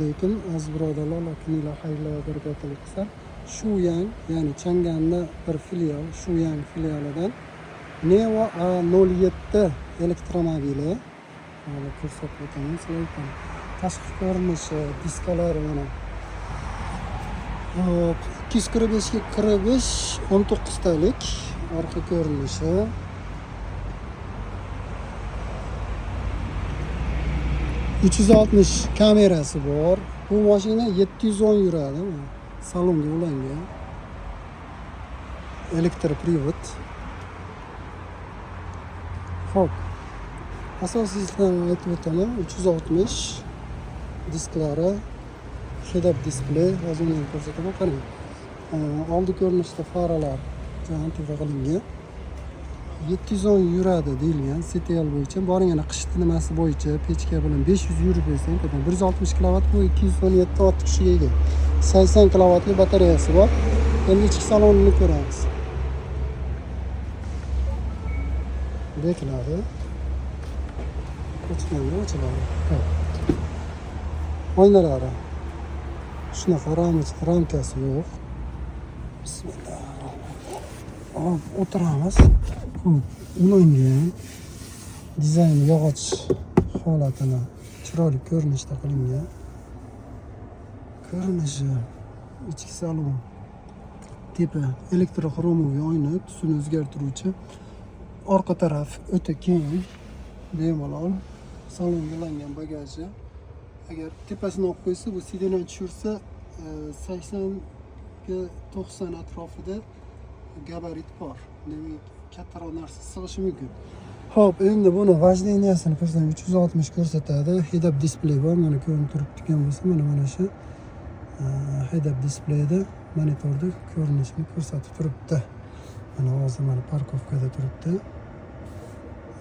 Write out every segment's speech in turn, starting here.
Alaykum, aziz birodarlar, Alloh kuninglar xayrli va barakotli qilsin. Shuyang, ya'ni Changanni bir filial, Shuyang filialidan Neo A07 elektromobili. Mana ko'rsatib o'taman sizlarga. Tashqi ko'rinishi, diskalari mana. Hop, 245 ga 45 19 talik orqa ko'rinishi. 360 kamerasi bor. Bu mashina 710 yuradi. Mana salonga ulangan. Электропривод. Xo'p. Asosiysidan aytib o'taman, 360 disklari, head-up display, hozir uni ham ko'rsataman, qarang. Oldi ko'rinishda faralar antiva qilingan. 710 yuradi deyilgan CTL bo'yicha. Boring ana qishni nimasi bo'yicha pechka bilan 500 yurib bersang, 160 kilovat, bu 217 ot kuchiga ega. 80 kilovatli batareyasi bor. Endi ichki salonini ko'ramiz. Bekinadi. Ochganda ochiladi. Xo'p. Oynalari shunaqa ramkasi yo'q. Bismillah. Hop, o'tiramiz. Xo'p, ulangan dizayn yog'och holatini chiroyli ko'rinishda qilingan. Ko'rinishi, ichki salon, tepa elektroxromoviy oyna, tusini o'zgartiruvchi. Orqa taraf o'ta keng, bemalol salonga ulangan bagaji. Agar tepasini olib qo'ysa, bu сиденье tushirsa, 80 ga 90 atrofida gabarit bor. Demak, kattaroq narsa sig'ishi mumkin. Xo'p, endi buni вождения sini ko'rsam, 360 ko'rsatadi. Head-up display bor, mana ko'rinib turibdigan bo'lsa, mana shu head-up displayda monitorda ko'rinishini ko'rsatib turibdi. Mana hozir mana парковка da turibdi.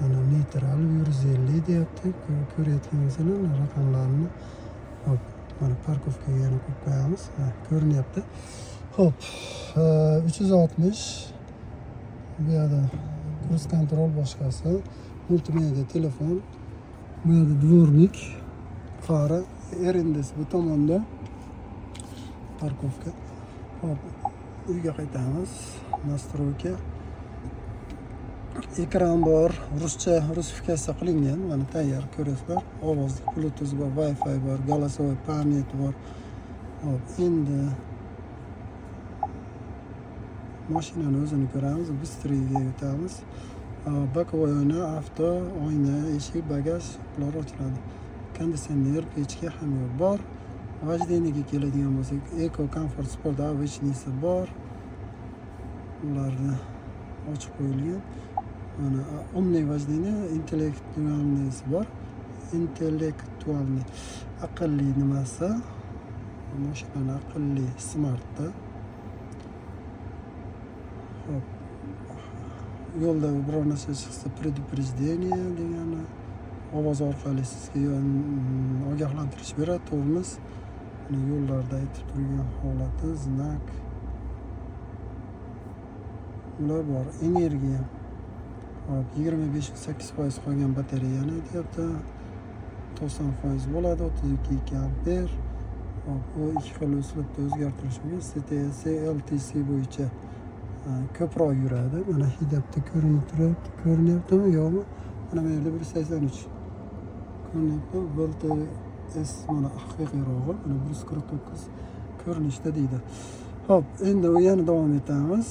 Mana neytral 150 deyapti. Ko'rayotgan bo'lsanglar mana raqamlarni. Hop, mana парковка ga yana qo'yib qo'yamiz. Ha, ko'rinyapti. Xo'p, 360 bu yerda круиз контроль, boshqasi, multimedia telefon, bu yerda дворник, fara, RNDS bu tomonda, парковка. Hop, uyga qaytamiz. Настройка. Ekran bor, ruscha rusifikatsiya qilingan. Mana tayyor ko'rasizlar. Ovozli Bluetooth bor, Wi-Fi bor, голосовой память bor. Hop, endi mashinani o'zini ko'ramiz. Быстрый ga o'tamiz. Боковой oyna, avto oyna, eshik, bagaj, bular ochiladi. Konditsioner, pechka, hamma yoq bor. Вождение ga keladigan bo'lsak, Eco, Comfort, Sport, обычный si bor. Ularni ochib qo'yilgan. Mana умный вождение, интеллектуальный si bor. Интеллектуальный, aqlli nimasi? Mashinani aqlli, smartda. Hop. Yo'lda biror narsa chiqsa, предупреждение degani ovoz orqali sizga ogohlantirish beradi, tormoz. Mana yo'llarda aytib turgan holati, знак. Ular bor. Energiya. Hop, 25,8% qolgan batareyani aytyapti. 90% bo'ladi, 32 amper. Hop, u ikki xil uslubda o'zgartirish mumkin. CTS, LTC bo'yicha ko'proq yuradi. Mana head-upda ko'rinib turibdi. Ko'rinyaptimi, yo'qmi? Mana bu yerda 183 ko'rinyapti. WLTC mana haqiqiyrog'i, mana 149 ko'rinishda deydi. Xo'p, endi u yana davom etamiz.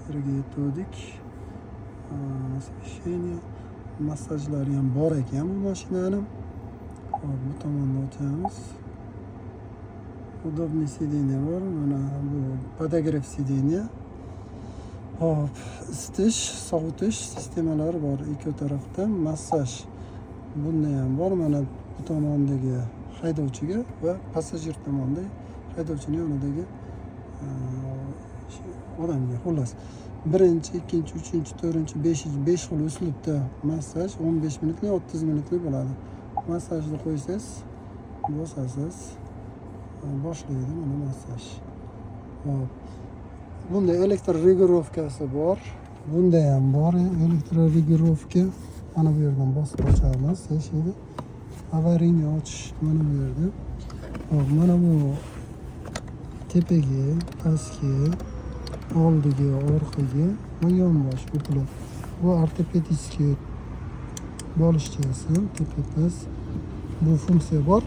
Qayerga yetuvdik? Освещение, massajlari ham bor ekan bu mashinani. Hop, bu tomonni ochamiz. Удобный сиденье bor. Mana bu подогрев сиденья. Hop, isitish, sovutish sistemalari bor ikki tarafda. Massaj bunda ham bor. Mana bu tomondagi haydovchiga va passajir tomonda haydovchini yonidagi odamga, xullas. Birinchi, ikkinchi, uchinchi, to'rtinchi, beshinchi, besh xil uslubda massaj 15 minutli, 30 minutli bo'ladi. Massajni qo'ysangiz, bosasiz, boshlaydi mana massaj. Hop. Bunda электрорегулировка si bor. Bunda ham bor электрорегулировка. Mana bu yerdan bosib ochamiz eshikni. Аварийный ochish mana bu yerda. Hop, mana bu tepaga, pastga, oldiga, orqaga va yonbosh o'pilar. Bu ортопедический bolishchasi, tepa, past, bu funksiya bor.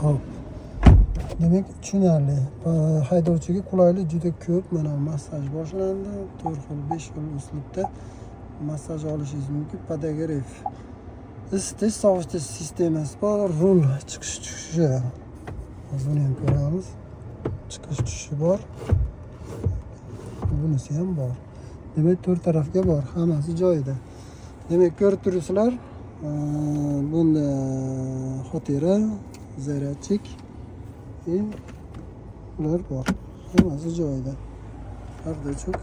Hop, demak, tushunarli. Haydovchiga qulaylik juda ko'p. Mana massaj boshlandi, to'rt xil, besh xil uslubda massaj olishingiz mumkin. Подогрев, isitish, sovutish sistemasi bor. Rul chiqish tushishi, hozir buni ham ko'ramiz. Chiqish tushishi bor, bunisi ham bor. Demak, to'rt tarafga bor, hammasi joyida. Demak, ko'rib turibsizlar, bunda xotira, зарядчик и ular bor, hammasi joyida. Бардачок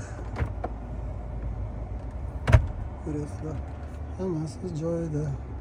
ko'ryapsizlar, hammasi joyida.